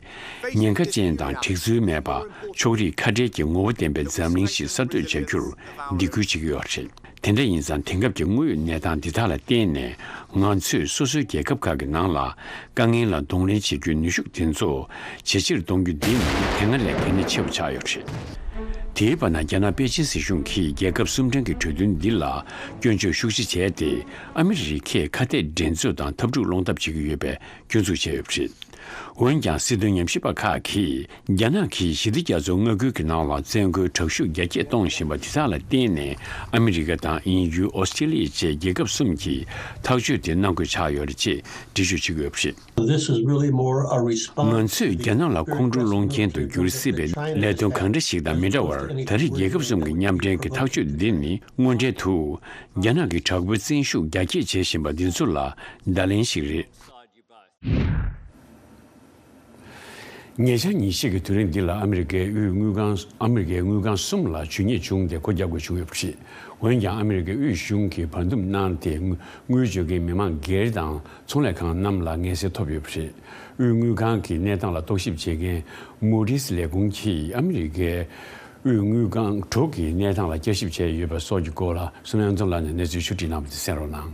ཉེན་ཁ་ཅན་དང་། གྲིག་ཚུལ་མེད་པ། ཕྱོགས་རིས་ཁ་བྲལ་གྱི་ངོ་བོ་ལྡན་པའི་འཛམ་གླིང་ཞིག་གསར་གཏོད་བྱ་རྒྱུར་སྡིགས་སྐུལ་བྱེད་ཀྱི་ཡོད་རེད། དེ་འདྲ་ཡིན་ཙང་དེང་སྐབས་ཀྱི་དངོས་ཡོད་གནས་སྟངས་འདི་དག་ལ་བརྟེན་ནས་ང་ཚོས་སོ་སོའི་རྒྱལ་ཁབ་ཁག་གི་ནང་ལ་དཀའ་ངལ་ལ་གདོང་ལེན་བྱེད་རྒྱུའི་ནུས་ཤུགས་དེ་ཚོ་ཇེ་ཆེར་གཏོང་རྒྱུ་འདི་ནི་དེ་སྔ་ལས་གལ་གནད་ཆེ་བ་ཆགས་ཡོད་པ་རེད། དེའི་བར་ན་རྒྱ་ནག་པེ་ཅིན་སྲིད་གཞུང་གིས་རྒྱལ་ཁབ་གསུམ་ཕྲན་གྱི་གྲོས་མཐུན་འདི་ལ་སྐྱོན་བརྗོད་ཤུགས་ཆེ་བྱས་ཏེ། ཨ་མི་རི་ཁས་ཁ་གཏད་འགྲན་རྩོད་དང་འཐབ་འཁྲུག་སློང་ཐབས་བྱེད་ཀྱི་ཡོད་པའི་སྐྱོན་འཛུགས་བྱས་ཡོད་པ་རེད། འོན་ཀྱང་སྲིད་དོན་ཉམས་ཞིབ་པ་ཁག་གིས་རྒྱ་ནག་གིས་ཞི་བདེ་རྒྱ་མཚོ་མངའ་ཁུལ་གྱི་ནང་ལ་བཙན་རྒོལ་དྲག་ཤུགས་རྒྱ་སྐྱེད་གཏོང་བཞིན་པ་དེ་དག་ལ་བརྟེན་ནས་ཨ་མི་རི་ཀ་དང་དབྱིན་ཡུལ། ཨོ་སི་ཀྲི་ལི་ཡ་བཅས་རྒྱལ་ཁབ་གསུམ་གྱིས་ཐག་གཅོད་དེ་གནང་དགོས་ཆགས་ཡོད་རེད་ཅེས་འགྲེལ་བརྗོད་བྱེད་ཀྱི་ཡོད་པ་རེད། This is really more a response. ང་ཚོས་རྒྱ་ནག་ལ་ཁོང་ཁྲོ་སློང་མཁན་དུ་འགྱུར་སྲིད་པའི་ལས་དོན་གང་འདྲ་ཞིག་དང་མི་འདྲ་བར། ད་རེས་རྒྱལ་ཁབ་གསུམ་གྱི་མཉམ་འབྲེལ་གྱི་ཐག་གཅོད་འདི་ནི་དངོས་འབྲེལ་དུ་རྒྱ་ནག་གི་དྲག་པོའི་བཙན་ཤུགས་རྒྱ་སྐྱེད་བྱེད་བཞིན་པ་འདི་ཚོ་ལ་བརྡ་ལན་ཞིག་རེད། ཉེ་ཆར་ཉིན་ཤས་ཀྱི་དུས་རིང་འདི་ལ་ཨ་མི་རི་ཀའི་དབུས་དངུལ་ཁང་། ཨ་མི་རི་ཀའི་དངུལ་ཁང་གསུམ་ལ་ཇུས་ཉེས་བྱུང་སྟེ་སྒོ་རྒྱག་དགོས་བྱུང་ཡོད་པ་རེད། འོན་ཀྱང་ཨ་མི་རི་ཀའི་དབུས་གཞུང་གིས་བར་འདུམ་གནང་སྟེ། དངུལ་དངུལ་བཅོལ་མཁན་མི་མང་སྒེར་དང་ཚོང་ལས་ཁང་རྣམས་ལ་ངལ་སེལ་ཐོབ་ཡོད་པ་རེད། དབུས་དངུལ་ཁང་གི་གནས་སྟངས་ལ་རྟོག་ཞིབ་བྱེད་མཁན་Moody's་ལས་ཁུངས་ཀྱིས་ཨ་མི་རི་ཀའི་དབུས་དངུལ་ཁང་དྲུག་གི་གནས་སྟངས་ལ་བསྐྱར་ཞིབ་བྱས་ཡོད་པ་སོགས་ཀྱི་སྐོར་ལ་བསོད་ནམས་ཚེ་རིང་ལགས་ནས་གནས་ཚུལ་ཕྱོགས་སྒྲིག་གནང་བ་དེ་གསན་རོགས་གནང་།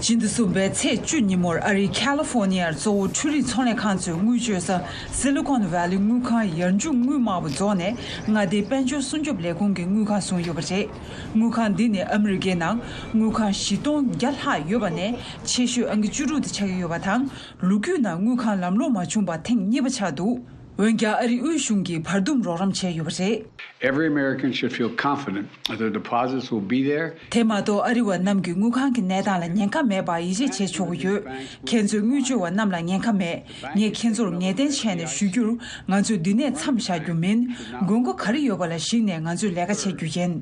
ཕྱི་ཟླ་གསུམ་པའི་ཚེས་བཅུ་ཉིན་མོར་ཨ་རིའི་ཁ་ལི་ཧྥོ་ནི་ཡར་གཙོ་བོ་འཕྲུལ་རིག་ཚོང་ལས་ཁང་ཚོས་དངུལ་བཅོལ་ས་སི་ལི་ཀོན་ཝེ་ལི་དངུལ་ཁང་ཡར་འཇུག་དངུལ་དམར་པོ་རྫོགས་ནས་མངའ་སྡེའི་དཔལ་འབྱོར་སྲུང་སྐྱོབ་ལས་ཁུངས་ཀྱི་དངུལ་ཁང་བཟུང་ཡོད་པ་རེད། དངུལ་ཁང་འདི་ནི་ཨ་མི་རི་ཀའི་ནང་དངུལ་ཁང་བཞི་སྟོང་བརྒྱ་ལྷག་ཡོད་པ་ནས་ཆེ་ཤོས་ཨང་ཀི་བཅུ་དྲུག་དེ་ཆགས་ཀྱི་ཡོད་པ་དང་། ལོ་རྒྱུས་ནང་དངུལ་ཁང་ལམ་ལྷོང་མ་བྱུང་བ་ཐེངས་གཉིས་པ་ཆགས་འདུག་འོན་ཀྱང་ཨ་རིའི་དབུས་གཞུང་གིས་བར་འདུམ་རོགས་རམ་བྱས་ཡོད་པ་རེད། Every American should feel confident that their deposits will be there. དེ་མ་གཏོགས་ཨ་རི་བ་རྣམས་ཀྱི་དངུལ་ཁང་གི་གནས་སྟངས་ལ་ཉེན་ཁ་མེད་པར་ཡིད་ཆེས་བྱེད་ཆོག་གི་ཡོད། ཁྱེད་ཚོས་དངུལ་བཅོལ་བ་རྣམས་ལ་ཉེན་ཁ་མེད། ངས་ཁྱེད་ཚོར་ངེས་གཏན་བྱས་ནས་ཞུ་རྒྱུར། ང་ཚོས་འདི་ནས་མཚམས་བཞག་རྒྱུ་མིན། དགོས་མཁོ་ག་རེ་ཡོད་པ་ལ་གཞིགས་ནས་ང་ཚོས་ལས་ཀ་བྱེད་རྒྱུ་ཡིན།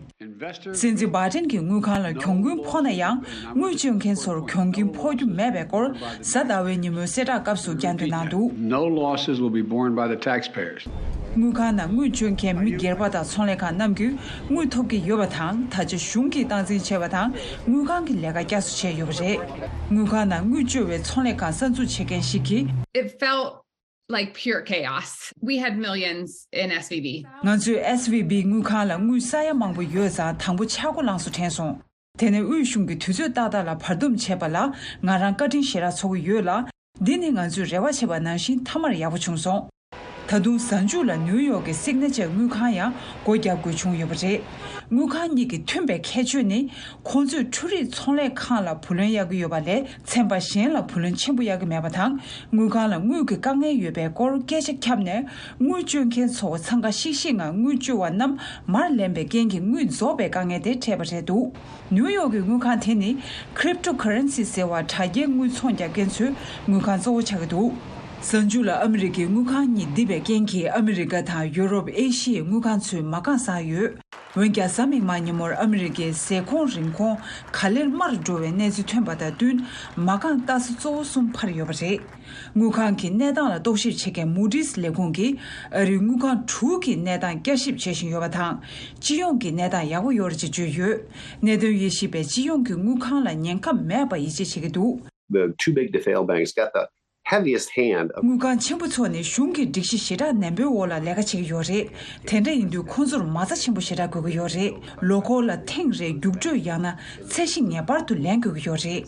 སྲིད་འཛིན་བྷའི་ཏིན་གྱིས་དངུལ་ཁང་ལ་གྱོང་གུན་ཕོག་ན་ཡང་། དངུལ་བཅོལ་མཁན་ཚོར་གྱོང་གུན་ཕོག་རྒྱུ་མེད་པའི་སྐོར་གཟའ་ཟླ་བའི་ཉིན་མོའི་གསལ་བསྒྲགས་སྐབས་སུ་བསྐྱར་ཟློས་གནང་འདུག No losses will be borne by the taxpayers. དངུལ་ཁང་ནང་དངུལ་བཅོལ་མཁན་མི་སྒེར་པ་དང་ཚོང་ལས་ཁང་རྣམས་ཀྱིས་དངུལ་ཐོབ་ཀྱི་ཡོད་པ་དང་། ད་ཆ་གཞུང་གིས་སྟངས་འཛིན་བྱས་པ་དང་། དངུལ་ཁང་གི་ལས་ཀ་བསྐྱར་གསོ་བྱས་ཡོད་པ་རེད། དངུལ་ཁང་ནང་དངུལ་བཅོལ་བའི་ཚོང་ལས་ཁང་གསར་འཛུགས་བྱེད་མཁན་ཞིག་གིས། It felt like pure chaos. We had millions in S V B. ང་ཚོས་S V B དངུལ་ཁང་ལ་དངུལ་ས་ཡ་མང་པོ་ཡོད་ཙང་དང་པོ་ཆག་སྒོ་ལངས་སུ་དྲན་སོང་། དེ་ནས་དབུས་གཞུང་གིས་དུས་ཚོད་ཏག་ཏག་ལ་བར་འདུམ་བྱས་པ་ལ་ང་རང་བཀའ་དྲིན་ཞེ་དྲག་ཚོར་གྱི་ཡོད་ལ། འདི་ནི་ང་ཚོས་རེ་བ་བྱས་པ་ནང་བཞིན་མཐའ་མར་ཡག་པོ་བྱུང་སོང་། ད་དུང་གཟའ་མཇུག་ལ་ནིའུ་ཡོག་གི་སིག་ནེ་ཅར་དངུལ་ཁང་ཡང་སྒོ་རྒྱག་དགོས་བྱུང་ཡོད་པ་རེད། དངུལ་ཁང་གཉིས་ཀྱི་མཐུན་པའི་ཁྱད་ཆོས་ནི། ཁོང་ཚོས་འཕྲུལ་རིག་ཚོང་ལས་ཁང་ལ་བུ་ལོན་གཡར་གྱི་ཡོད་པ་ལས་ཚན་པ་གཞན་ལ་བུ་ལོན་ཆེན་པོ་གཡར་གྱི་མེད་པ་དང་། དངུལ་ཁང་ལ་དངུལ་གྱི་དཀའ་ངལ་ཡོད་པའི་སྐོར་སྐད་ཆ་བརྒྱབ་ནས། དངུལ་བཅོལ་མཁན་ཚོ་འཚང་ཁ་ཤིག་ཤིག་ངང་དངུལ་བཅོལ་བ་རྣམས་མར་ལེན་པའི་རྐྱེན་གྱིས་དངུལ་རྫོགས་པའི་དཀའ་ངལ་དེ་འཕྲད་པ་རེད་འདུག་ནིའུ་ཡོག་གི་དངུལ་ཁང་དེ་ནི་Cryptocurrency ཟེར་བ་དྲ་རྒྱའི་དངུལ་ཚོང་རྒྱག་མཁན་ཚོའི་དངུལ་ཁང་གཙོ་བོ་ཆགས་ཀྱི་འདུག་གཟའ་མཇུག་ལ་ཨ་མི་རི་ཀའི་དངུལ་ཁང་གཉིས་རྡིབ་པའི་རྐྱེན་གྱིས་ཨ་མི་རི་ཀ་དང་ཡུ་རོབ། ཨེ་ཤི་ཡའི་དངུལ་ཁང་ཚོས་མ་རྐང་བཟང་ཡོད། འོན་ཀྱང་གཟའ་མིག་དམར་ཉིན་མོར་ཨ་མི་རི་ཀའི་ཟས་གོང་རིན་གོང་ག་ལེར་དམའ་རུ་འགྲོ་བའི་གནས་ཚུལ་ཐོན་པ་དང་བསྟུན། མ་རྐང་ལྟ་ས་གཙོ་བོ་གསུམ་འཕར་ཡོད་པ་རེད། དངུལ་ཁང་གི་གནས་སྟངས་ལ་རྟོག་ཞིབ་བྱེད་མཁན་Moody's་ལས་ཁུངས་ཀྱིས་ཨ་རིའི་དངུལ་ཁང་དྲུག་གི་གནས་སྟངས་བསྐྱར་ཞིབ་བྱེད་བཞིན་ཡོད་པ་དང་། སྤྱི་ཡོངས་ཀྱི་གནས་སྟངས་ཡག་པོ་ཡོད་རེད་ཅེས་བརྗོད་ཡོད། གནད་དོན་དབྱེ་ཞིབ་པས་སྤྱི་ཡོངས་ཀྱི་དངུལ་ཁང་ལ་ཉེན་ཁ་མེད་པ་ཡིད་ཆེས་བྱེད་ཀྱི་འདུག The too big to fail banks got the heaviest hand of དངུལ་ཁང་ཆེན་པོ་ཚོ་ནི་གཞུང་གི་སྒྲིག་གཞི་ཞེ་དྲག་ནན་པོའི་འོག་ལ་ལས་ཀ་བྱེད་ཀྱི་ཡོད་རེད། དེ་འདྲ་ཡིན་དུས་ཁོང་ཚོར་མ་རྩ་ཆེན་པོ་ཞེ་དྲག་དགོས་ཀྱི་ཡོད་རེད། ལོ་འཁོར་ལ་ཐེངས་རེ་རྒྱུགས་སྤྲོད་ཡང་ན་ཚད་གཞི་ངེས་པར་དུ་ལེན་དགོས་ཀྱི་ཡོད་རེད།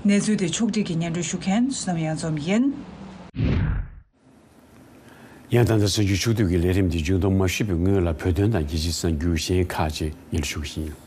གནས་ཚུལ་དེ་ཕྱོགས་སྒྲིག་གིས་སྙན་སྒྲོན་ཞུ་མཁན་བསོད་ནམས་གཡང་འཛོམས་ཡིན། ཡང་ད་ལྟ་གསར་འགྱུར་ཕྱོགས་བསྡུས་ཀྱི་ལས་རིམ་འདི་མཇུག་བསྡོམས་མ་ཞུས་པའི་སྔོན་ལ་བོད་དོན་དང་རྒྱལ་སྤྱིའི་གསར་འགྱུར་གཞན་ཁག་ཅིག་སྙན་སྒྲོན་ཞུ་གི་ཡིན།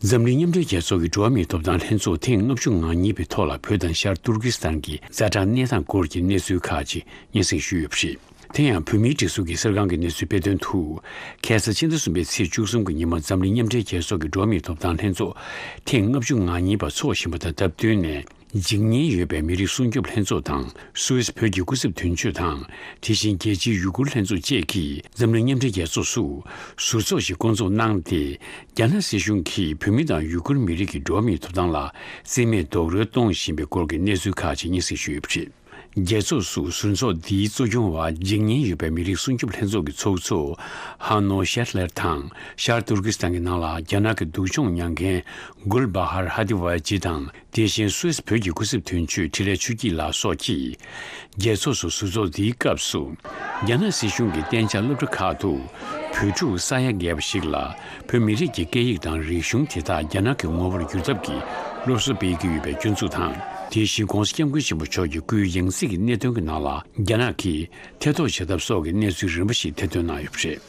འཛམ་གླིང་མཉམ་འབྲེལ་རྒྱལ་ཚོགས་ཀྱི་འགྲོ་བ་མིའི་ཐོབ་ཐང་ལྷན་ཚོགས་ཐེངས་ལྔ་བཅུ་ང་གཉིས་པའི་ཐོག་ལ་བོད་དང་ཤར་ཏུར་ཀི་སི་ཐན་གྱི་ཛ་དྲག་གནས་སྟངས་སྐོར་གྱི་གནས་ཚུལ་ཁག་ཅིག་སྙན་སེང་ཞུས་ཡོད་པ་རེད། དེ་ཡང་བོད་མིའི་སྒྲིག་འཛུགས་ཀྱི་གསར་ཁང་གི་གནས་ཚུལ་སྤེལ་དོན་དུ། ཁ་སང་ཕྱི་ཟླ་གསུམ་པའི་ཚེས་བཅུ་གསུམ་གྱི་ཉིན་མོ་འཛམ་གླིང་མཉམ་འབྲེལ་རྒྱལ་ཚོགས་ཀྱི་འགྲོ་བ་མིའི་ཐོབ་ཐང་ལྷན་ཚོགས་ཐེངས་ལྔ་བཅུ་ང་གཉིས་པ་འཚོགས་བཞིན་པ་དང་སྟབས་བསྟུན་ནས། འཇིགས་ཉེན་ཡོད་པའི་མི་རིགས་སྲུང་སྐྱོབ་ལྷན་ཚོགས་དང་སུད་སི་བོད་ཀྱི་སྐུ་ཚབ་དོན་གཅོད་དང་། དེ་བཞིན་རྒྱལ་སྤྱིའི་ཡུ་གུར་ལྷན་ཚོགས་བཅས་ཀྱིས་འཛམ་གླིང་མཉམ་འབྲེལ་རྒྱལ་ཚོགས་སུ་ཟུར་ཚོགས་ཤིག་བསྐོང་ཚོགས་གནང་སྟེ། རྒྱ་ནག་སྲིད་གཞུང་གིས་བོད་མི་དང་ཡུ་གུར་མི་རིགས་ཀྱི་འགྲོ་བ་མིའི་ཐོབ་ཐང་ལ་རྩིས་མེད་རྡོག་རོལ་གཏོང་བཞིན་པའི་སྐོར་གྱི་གནས་ཚུལ་ཁག་ཅིག་སྙན་སེང་ཞུས་ཡོད་པ་རེད། རྒྱལ་ཚོགས་སུ་ཟུར་ཚོགས་འདིའི་གཙོ་སྐྱོང་བ་འཇིགས་ཉེན་ཡོད་པའི་མི་རིགས་སྲུང་སྐྱོབ་ལྷན་ཚོགས་ཀྱི་ཚོགས་གཙོ་ཧ་ནོ་ཤེ་ལེར་དང་། ཤར་ཏུར་ཀི་སི་ཐན་གྱི་ནང་ལ་རྒྱ་ནག་གི་སྡུག་སྦྱོང་མྱངས་མཁན་གུལ་བྷ་ཧར་ཧ་ཏི་ཝ་ཇི་དང་། དེ་བཞིན་སུད་སི་བོད་ཀྱི་སྐུ་ཚབ་དོན་གཅོད་འཕྲིན་ལས་ཆོས་སྐྱིད་ལགས་སོགས་ཀྱིས། རྒྱལ་ཚོགས་སུ་ཟུར་ཚོགས་འདིའི་སྐབས་སུ། རྒྱ་ནག་སྲིད་གཞུང་གི་གཏན་འཇགས་སློབ་གྲྭ་ཁག་ཏུ། བོད་ཕྲུག་ས་ཡ་བརྒལ་བ་ཞིག་ལ་བོད་མི་རིགས་ཀྱི་སྐད་ཡིག་དང་རིག་གཞུང་དེ་དག་རྒྱ་ནག་གི་ངོ་བོར་བསྒྱུར་ཐབས་ཀྱི་སློབ་གསོ་སྤེལ་གྱི་ཡོད་པའི་སྐྱོན་འཛུགས་དང་། དེ་བཞིན་༧གོང་ས་༧སྐྱབས་མགོན་ཆེན་པོ་མཆོག་གི་སྐུའི་ཡང་སྲིད་ཀྱི་གནད་དོན་གྱི་ནང་ལ་རྒྱ་ནག་གིས་ཐེ་གཏོགས་བྱེད་ཐབས་སོགས་ཀྱི་གནས་ཚུལ་རིམ་པ་ཞིག་ཐེར་འདོན་གནང་ཡོད་པ་རེད།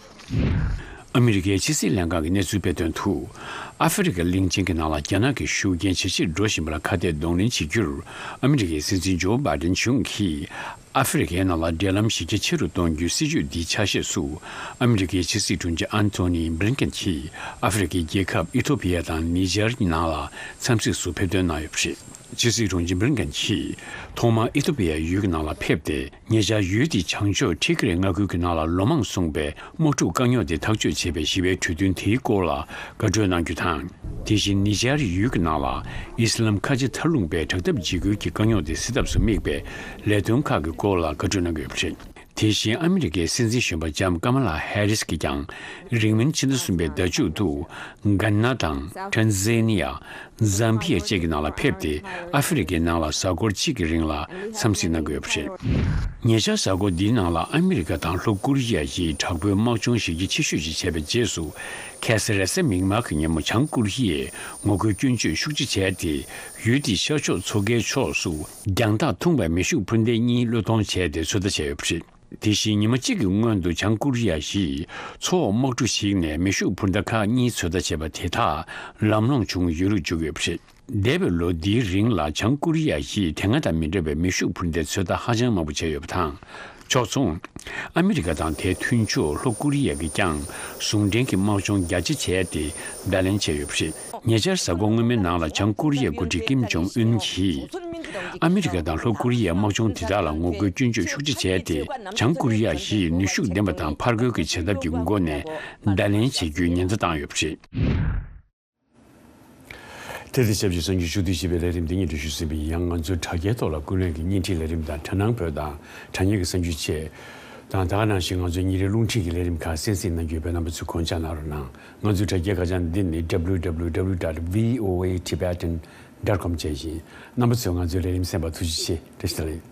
ཨ་མི་རི་ཀའི་ཕྱི་སྲིད་ལྷན་ཁང་གི་གནས་ཚུལ་སྤེལ་དོན་དུ། ཨ་ཧྥེ་རི་ཁ་གླིང་ཆེན་གྱི་ནང་ལ་རྒྱ་ནག་གི་ཤུགས་རྐྱེན་ཇེ་ཆེར་འགྲོ་བཞིན་པ་ལ་ཁ་གཏད་གདོང་ལེན་བྱེད་རྒྱུར། ཨ་མི་རི་ཀའི་སྲིད་འཛིན་ཇོ་བྷའི་ཌེན་གཞུང་གིས། ཨ་ཧྥེ་རི་ཁའི་ནང་ལ་འབྲེལ་ལམ་གཞི་རྒྱ་ཆེ་རུ་གཏོང་རྒྱུའི་སྲིད་ཇུས་འདིའི་ཆ་ཤས་སུ། ཨ་མི་རི་ཀའི་ཕྱི་སྲིད་དྲུང་ཆེ་ཨན་ཐོ་ནི་བྷི་ལིན་ཀེན་གྱིས་ཨ་ཧྥེ་རི་ཁའི་རྒྱལ་ཁབ་ཨི་ཐོ་པི་ཡ་དང་ནི་ཇར་གྱི་ནང་ལ་འཚམས་གཟིགས་སུ་ཕེབས་ཐོན་གནང་ཡོད་པ་རེད། ཕྱི་སྲིད་དྲུང་ཆེ་བྷི་ལིན་ཀེན་གྱིས་ཐོག་མར་ཨི་ཐོ་པི་ཡ་ཡུལ་གྱི་ནང་ལ་ཕེབས་ཏེ། ཉེ་ཆར་ཡུལ་དེའི་བྱང་ཕྱོགས་ཊི་གྷི་རེ་མངའ་ཁུལ་གྱི་ནང་ལ་ལོ་མང་སོང་བའི་དམག་འཁྲུག་དཀའ་རྙོག་དེ་ཐག་གཅོད་བྱེད་པའི་ཞི་བའི་གྲོས་མཐུན་དེའི་སྐོར་ལ་བཀའ་གྲོས་གནང་རྒྱུ་དང་། དེ་བཞིན་ནི་ཇར་ཡུལ་གྱི་ནང་ལ་ཨི་སི་ལམ་ཁ་ཆེ་མཐར་ལྷུང་པའི་དྲག་འཐབ་འཇིགས་སྐུལ་གྱི་དཀའ་རྙོག་དེ་སེལ་ཐབས་སུ་དམིགས་པའི་ལས་དོན་ཁག་གི་སྐོར་ལ་བཀའ་གྲོས་གནང་གི་ཡོད་པ་རེད། དེ་བཞིན་ཨ་མི་རི་ཀའི་སྲིད་འཛིན་གཞོན་པ་ལྕམ་ཀ་མ་ལ་ཧེ་རིས་ཀྱིས་ཀྱང་། རིང་མིན་ཕྱི་ཟླ་གསུམ་པའི་ཟླ་མཇུག་ཏུ། གྷ་ན་དང་། ཊན་ཟེ་ནི་ཡ། ཛམ་བི་ཡ་བཅས་ཀྱི་ནང་ལ་ཕེབས་ཏེ། ཨ་ཧྥེ་རི་ཁའི་ནང་ལ་གཟའ་འཁོར་གཅིག་གི་རིང་ལ་འཚམས་གཟིགས་གནང་གི་ཡོད་པ་རེད། ཉེ་ཆར་གཟའ་འཁོར་འདིའི་ནང་ལ་ཨ་མི་རི་ཀ་དང་ལྷོ་ཀོ་རི་ཡ་བཞིས་དྲག་པོའི་དམག་སྦྱོང་གཞི་རྒྱ་ཆེ་ཤོས་ཤིག་བྱས་པའི་རྗེས་སུ། ཁ་སང་རེས་གཟའ་མིག་དམར་གྱི་ཉིན་མོ་བྱང་ཀོ་རི་ཡས་ངོ་རྒོལ་སྐྱོན་བརྗོད་ཤུགས་ཆེ་བྱས་ཏེ། ཡུལ་དེའི་ཤར་ཕྱོགས་མཚོ་ཁའི་ཕྱོགས་སུ་རྒྱང་ཐག་ཐུང་བའི་མེ་ཤུགས་འཕུར་མདེལ་གཉིས་བློས་གཏོང་བྱས་ཏེ་ཚོད་ལྟ་བྱས་ཡོད་པ་རེད། དེ་བཞིན་ཉི་མ་གཅིག་གི་སྔོན་དུ་བྱང་ཀོ་རི་ཡ་ཡིས་མཚོ་འོག་དམག་གྲུ་ཞིག་ནས་མེ་ཤུགས་འཕུར་མདའ་ཁག་གཉིས་ཚོད་ལྟ་བྱས་པ་དེ་དག་ལམ་ལྷོང་བྱུང་ཡོད་ལུགས་བརྗོད་ཀྱི་ཡོད་པ་རེད། འདས་པའི་ལོ་འདིའི་རིང་ལ་བྱང་ཀོ་རི་ཡ་ཡིས་དེ་སྔ་དང་མི་འདྲ་བའི་མེ་ཤུགས་འཕུར་མདའི་ཚོད་ལྟ་ཧ་ཅང་མང་པོ་བྱས་ཡོད་པ་དང་། ཕྱོགས་མཚུངས། ཨ་མི་རི་ཀ་དང་དེའི་མཐུན་ཕྱོགས་ལྷོ་ཀོ་རི་ཡ་གིས་ཀྱང་ཟུང་འབྲེལ་གྱི་དམག་སྦྱོང་རྒྱ་ཆེ་བྱས་ཏེ་བརྡ་ལན་བྱས་ཡོད་པ་རེད། ཉེ་ཆར་གཟའ་འཁོར་སྔོན་མའི་ནང་ལ་བྱང་ཀོ་རི་ཡའི་འགོ་ཁྲིད་ཀིམ་ཇོང་ཨུན་གྱིས། ཨ་མི་རི་ཀ་དང་ལྷོ་ཀོ་རི་ཡའི་དམག་སྦྱོང་དེ་དག་ལ་ངོ་རྒོལ་སྐྱོན་བརྗོད་ཤུགས་ཆེ་བྱས་ཏེ། བྱང་ཀོ་རི་ཡ་ཡིས་ནུས་ཤུགས་ལྡན་པ་དང་ཕར་རྒོལ་གྱི་བྱེད་ཐབས་ཀྱི་སྒོ་ནས་བརྡ་ལན་བྱེད་རྒྱུའི་ཉེན་བརྡ་བཏང་ཡོད་པ་རེད། དེ་དང་ཆབས་ཅིག་གསར་འགྱུར་ཕྱོགས་བསྡུས་ཞེས་པའི་ལས་རིམ་འདི་སྙན་སྒྲོན་ཞུས་ཟིན་པ་ཡིན། ཡང་ང་ཚོའི་དྲ་རྒྱའི་ཐོག་ལ་ཀུན་གླེང་གི་བརྙན་འཕྲིན་ལས་རིམ་དང་དྲ་ནང་བོད་དང་དྲ་བརྙན་གྱི་གསར་འགྱུར་བཅས་དང་། ད་ག་ནང་བཞིན་ང་ཚོའི་ཉིན་རེའི་རླུང་འཕྲིན་གྱི་ལས་རིམ་ཁག་གསན་གཟིགས་གནང་རྒྱུ་ཡོད་པས་རྣམ་པ་ཚོས་དགོངས་འཇགས་གནང་རོགས་གནང་། ང་ཚོའི་དྲ་རྒྱའི་ཁ་བྱང་འདི་ནི་W W W dot V O A Tibetan dot com བཅས་ཡིན། རྣམ་པ་ཚོས་ང་ཚོའི་ལས་རིམ་གསན་པར་ཐུགས་རྗེ་ཆེ། བཀྲ་ཤིས་བདེ་ལེགས།